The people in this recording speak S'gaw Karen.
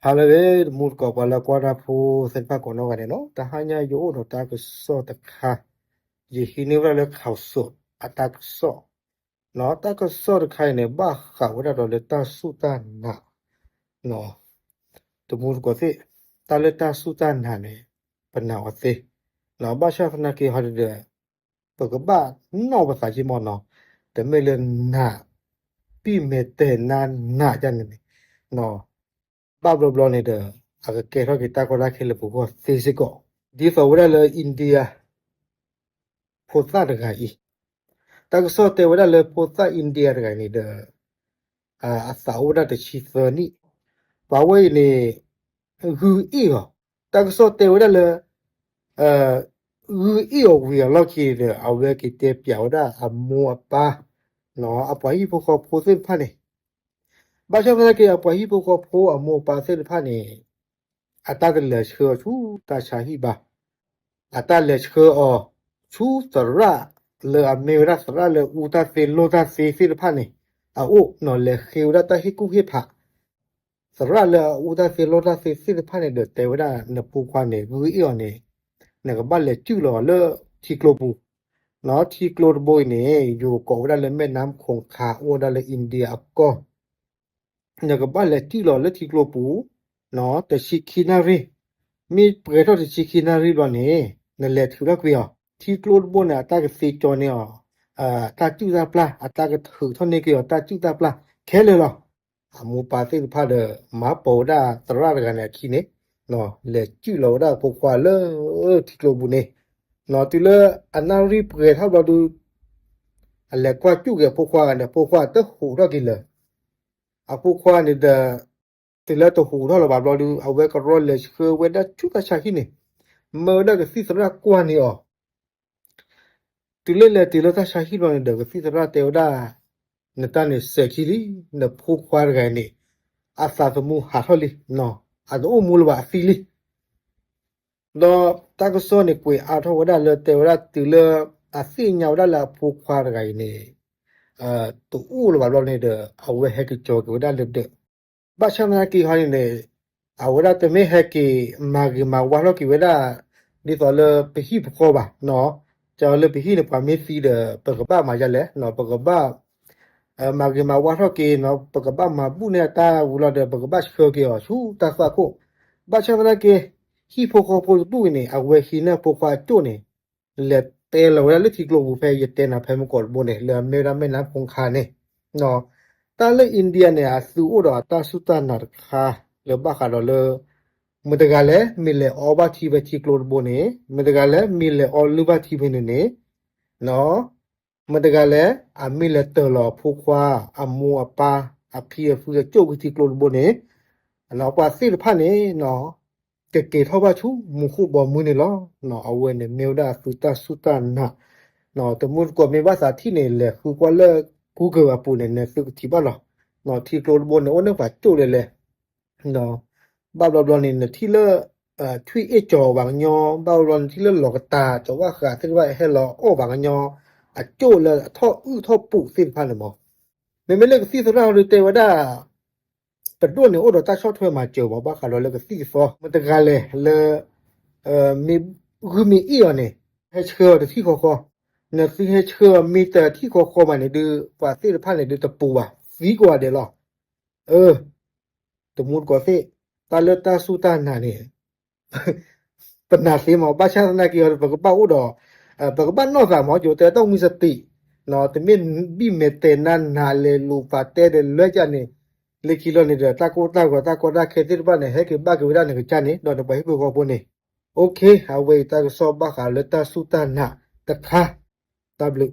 ဟါလၢအဂ့ၤ တမူတကိးပှၤလၢကွၢ်တၢ်ဖိသ့ၣ်တဖၣ်ကိးနီၢ်ဂၤဒဲးနီၤ, တဟါညါယအိၣ်ဒီးတၢ်ကစီၣ်တခါ, ယဟံးန့ၢ်ဝဲဒၣ်လၢ ข่าวสด အတၢ်ကစီၣ်, နီၤ, တၢ်ကစီၣ်တခါအံၤန့ၣ် ဘၣ်ဃးဝဲဒၣ်ဒီးလၢတၢ်စူၢ်တၢ်နာ်, နီၤ, တမူတကိးသ့ၣ်, တၢ်လၢတၢ်စူၢ်တၢ်နာ်န့ၣ် ပနာ်အီၤသ့, နီၤ, ဘၣ်ဆၣ်သနာ်က့ဟီဒဒီး ပကဘၣ်နီၣ်ပသးက့မ့ၢ်နီၤ, တမ့ၢ်လၢနာ် ဘံၣ်မဲာ်တဲာ်နါနာ်ဒ်န့ၣ်န့ၣ်, နီၤ, ဘၣ်ဘျီဘျီန့ၣ်ဒီး အကကဲထီၣ်က့ၤတၢ်ကီတၢ်ခဲလၢပဂီၢ်သ့စ့ၢ်ကီး, ဒ်သိးဝဲဒၣ်လၢ India ဖိသၣ်တဂၤအံၤ, တၢ်ကစီၣ်တဲဝဲဒၣ်လၢဖိသၣ် India တဂၤအံၤန့ၣ်ဒီး အသးအိၣ်ဝဲဒၣ်တဆံသၢနံၣ်, ပှၤဝဲအံၤန့ၣ် ဂုၢ်အ့ၣ်အီၤ, တၢ်ကစီၣ်တဲဝဲဒၣ်လၢ ဂုၢ်အ့ၣ်အီၤဝံၤအလီၢ်ခံဒီး အဝဲက့ၤတဲပျးဝဲဒၣ်အမိၢ်အပၢ်, နီၤ, အပှၤဟံၣ်ဖိဃီဖိသ့ၣ်တဖၣ်န့ၣ်, ဘၣ်ဆၣ်သနာ်က့အပှၤဟံၣ်ဖိဃီဖိအမိၢ်အပၢ်သ့ၣ်တဖၣ်န့ၣ် အတၢ်တလဲၤဆှၢအီၤဆူတၢ်ဆါဟံၣ်ဘၣ်, အတၢ်လဲၤဆှၢအီၤဆူသရၣ်လၢအမ့ၢ်ဝဲဒၣ်သရၣ်လၢအူတၢ်သ့ လီၢ်တၢ်သ့သ့ၣ်တဖၣ်န့ၣ် အအိၣ်နီၤ, လဲၤဃ့ဝဲဒၣ်တၢ်ဟ့ၣ်ကူၣ်ဟ့ၣ်ဖး သရၣ်လၢအအူတၢ်သ့လီၢ်တၢ်သ့သ့ၣ်တဖၣ်န့ၣ်ဒီး တဲဝဲဒၣ်နဖိခွါန့ၣ် ဂုၢ်အ့ၣ်အီၤန့ၣ် နကဘၣ်လဲၤစုၣ်လီၤလၢထံကျိပူၤ, နီၤ, ထံကျိတဘိအံၤန့ၣ် ယိၤကိးဝဲဒၣ်လၢမဲၢ်နါခိၣ်ခါ အိၣ်ဝဲဒၣ်လၢ India အကီၢ်, နကဘၣ်လဲၤစုၣ်လီၤလၢထံကျိပူၤ, နီၤ, တဆံခံနၣ်ရံၣ်, မ့ၢ်ပှဲၤထီၣ်တဆံခံနၣ်ရံၣ်ဘျီန့ၣ် နလဲၤထုးထီၣ်ကွံာ်အီၤ, ထံကျိတဘိန့ၣ် အတၢ်ကသ့ကၠီန့ၢ်အီၤ, တၢ်စုၣ်တၢ်ပျၢ် အတၢ်ကထုးထီၣ်န့ၢ်က့ၤအီၤ တၢ်စုၣ်တၢ်ပျၢ်ခဲလၢာ်လီၤ. အမိၢ်ပၢ်သ့ၣ်တဖၣ်ဒီး မၤပိာ်ဝဲဒၣ်သရၣ်တဂၤန့ၣ်အခံန့ၣ်, နီၤ, လဲၤစုၣ်လီၤဝဲဒၣ်အဖိခွါလၢထံကျိပူၤန့ၣ်, နီၤ, တုၤလၢအနၣ်ရံၣ်ပှဲၤထီၣ်ဘျီဒုး အလဲၤကွၢ်စူၣ်က့ၤအဖိခွါဂၤန့ၣ် အဖိခွါတဟူးထီၣ်က့ၤလၢၤ, အဖိခွါန့ၣ်ဒီး တုၤလၢတဟူးထီၣ်လၢၤဘၣ်ဘျီဒုး အဝဲကရီလဲၤဆှၢဝဲဒၣ်ဆူတၢ်ဆါဟံၣ်န့ၣ်, မၢဝဲဒၣ်ကသံၣ်သရၣ်ကွၢ်န့ၢ်အီၤ တုၤလၢလဲၤတုၤလၢတၢ်ဆါဟံၣ်ဘျီန့ၣ်ဒီး ကသံၣ်သရၣ်တဲဝဲဒၣ်, နတၢ်န့ၣ်စဲးခံလံ, နဖိခွါတဂၤန့ၣ် အသးသမူဟးထီၣ်လံ, နီၤ, အတအိၣ်မူလၢၤဘၣ် အသံလံ. ဒီးတၢ်ကစီၣ်န့ၣ် ကွဲးအါထီၣ်ဝဲဒၣ်လၢတဲဝဲဒၣ်တုၤလၢ အသ့ၣ်ညါဝဲဒၣ်လၢအဖိခွါတဂၤအံၤန့ၣ် တအိၣ်လၢၤဘၣ်ဘျီန့ၣ်ဒီး အဝဲဟဲက့ၤကၠီၤက့ၤဝဲဒၣ်လၢဒၢး, ဘၣ်ဆၣ်သနာ်က့ဟီန့ၣ်န့ၣ် အဝဲဒၣ်တမ့ၢ်ဟဲက့ၤမၤဂ့ၤမၤဝါထီၣ်က့ၤဝဲဒၣ် ဒ်သိးလၢပဟံၣ်ပဃီဘၣ်, နီၤ, ကလၢပဟံၣ်န့ၣ် ပှၤမ့ၢ်သံဒီး ပကဘၣ်မၤဒ်လဲၣ်, နီၤ, ပကဘၣ် မၤဂ့ၤမၤဝါထီၣ်က့ၤ, နီၤ, ပကဘၣ်မၤဘူၣ်န့ၢ်အတၢ်ဝံၤလီၤဒီး ပကဘၣ်ဆှၢက့ၤအီၤဆူတၢ်သွၣ်ခိၣ်, ဘၣ်ဆၣ်သနာ်က့ ဟံၣ်ဖိဃီဖိတဒူၣ်အံၤန့ၣ် အဝဲဟံးန့ၢ်အဖိခွါအကၠိၣ်န့ၣ် လဲၤတဲလီၤဝဲဒၣ်လၢထံကျိပူၤ ဖဲယတဲနၤဖဲမုၢ်ကီၢ်တဘိန့ၣ် လၢအမ့ၢ်ဝဲဒၣ်မဲၢ်နါခိၣ်ခါန့ၣ်, နီၤ, တၢ်လၢ India န့ၣ် အသုအိၣ်ဒီးအတၢ်စူၢ်တၢ်နာ်တခါ လၢဘၣ်ဃးဒီးလၢ မတၤတဂၤလဲၣ် မ့ၢ်လဲၤအီဘၣ်ထံဖဲထံကျိတဘိန့ၣ်, မတၤတဂၤလဲၣ် မ့ၢ်လဲၤအီလုၢ်ဘၣ်ထံဖဲန့ၣ်န့ၣ်, နီၤ, မတၤတဂၤလဲၣ် အမ့ၢ်လဲၤတၢၤလီၤအဖိခွါ အမိၢ်အပၢ် အဖံအဖုအကၠိၣ်ဝံၤထံကျိတဘိန့ၣ်, နီၤ, ပှၤသ့ၣ်တဖၣ်န့ၣ် နီၤ, ကက့ၤထီၣ်ဘၣ်ဆူမူခိၣ်ဘီမုၢ်န့ၣ်လီၤ. နီၤ, အဝဲန့ၣ်မ့ၢ်ဝဲဒၣ်အသုတၢ်စူၢ်တၢ်နာ်, နီၤ, တမူတကိးမ့ၢ်ဘၣ်သးထံၣ်န့ၣ် လဲၤဃုကွၢ်လၢ Google အပူၤန့ၣ် နသုကထံၣ်ဘၣ်လီၤ. နီၤ, ထံကျိတဘိန့ၣ် အိၣ်န့ၢ်ပှၤကၠိၣ်လဲၤလဲၤ နီၤ, ဘၣ်ဘျီဘျီန့ၣ် နထံၣ်လၢ ထွံၣ်အ့ၣ်ကၠီၤဘၣ်ကညီ, ဘၣ်ဘျီဘျီနထံၣ်လၢလီၤကတၤ ကၠီၤဝၣ်ဃးသ့ၣ်တဖၣ်ဟဲလီၤအီၣ်ဘၣ်ကညီ, အကၠိၣ်လၢအထီၣ်အုၣ်ထီၣ်ပူၤသ့ၣ်တဖၣ်န့ၣ်မး, မ့မ့ၢ်လၢကသံၣ်သရၣ်ဟီဒုးတဲဝဲဒၣ် ပဒိၣ်န့ၣ်အိၣ်ဒီးတၢ်ဆီၣ်ထွဲမၤစၢၤမး ဘၣ်ဃးဒီးလၢကသံၣ်ကသီ မတၤတဂၤလဲၣ်လၢ မ့ၢ်ဂုၢ်မ့ၢ်အ့ၣ်အီၤန့ၣ် ဟဲဆှၢအီၤတထံၣ်ဃီဃီ, နသုဟဲဆှၢအီၤမ့ၢ်တထံၣ်ဃီဃီမးန့ၣ်ဒုး ပှၤသ့ၣ်တဖၣ်န့ၣ်ဒုးတပူၤဘၣ် သံကွၢ်ဒဲးလီၤ. အၢ တမူတကိးသ့ၣ်, တၢ်လၢတၢ်စူၢ်တၢ်နာ်န့ၣ် ပနာ်သ့မး ဘၣ်ဆၣ်သနာ်က့ ပကဘၣ်အိၣ်ဒီး ပကဘၣ်နီၢ်သးမး ယိၤတဲတၢ်မုၢ်စတံး, တမ့ၢ်ဘံၣ်မဲာ်တဲာ်နါနၤလဲၤလူၤပာ်တဲဒီးလၢကၢ်န့ၣ်, လၢခံလီၤန့ၣ်ဒီး တၢ်ကိၢ်တၢ်ဂီၤတၢ်ကီတၢ်ခဲသ့ၣ်တဖၣ်န့ၣ် ဟဲက့ၤဘၣ်က့ၤဝဲဒၣ်နကစၢ်န့ၣ် ဒီးနပှၤဟံၣ်ဖိဃီဖိန့ၣ်, OK, အဝဲအံၤတၢ်ကစီၣ်ဘၣ်ဃးလၢတၢ်စူၢ်တၢ်နာ်တခါ, တၢ်ဘျုး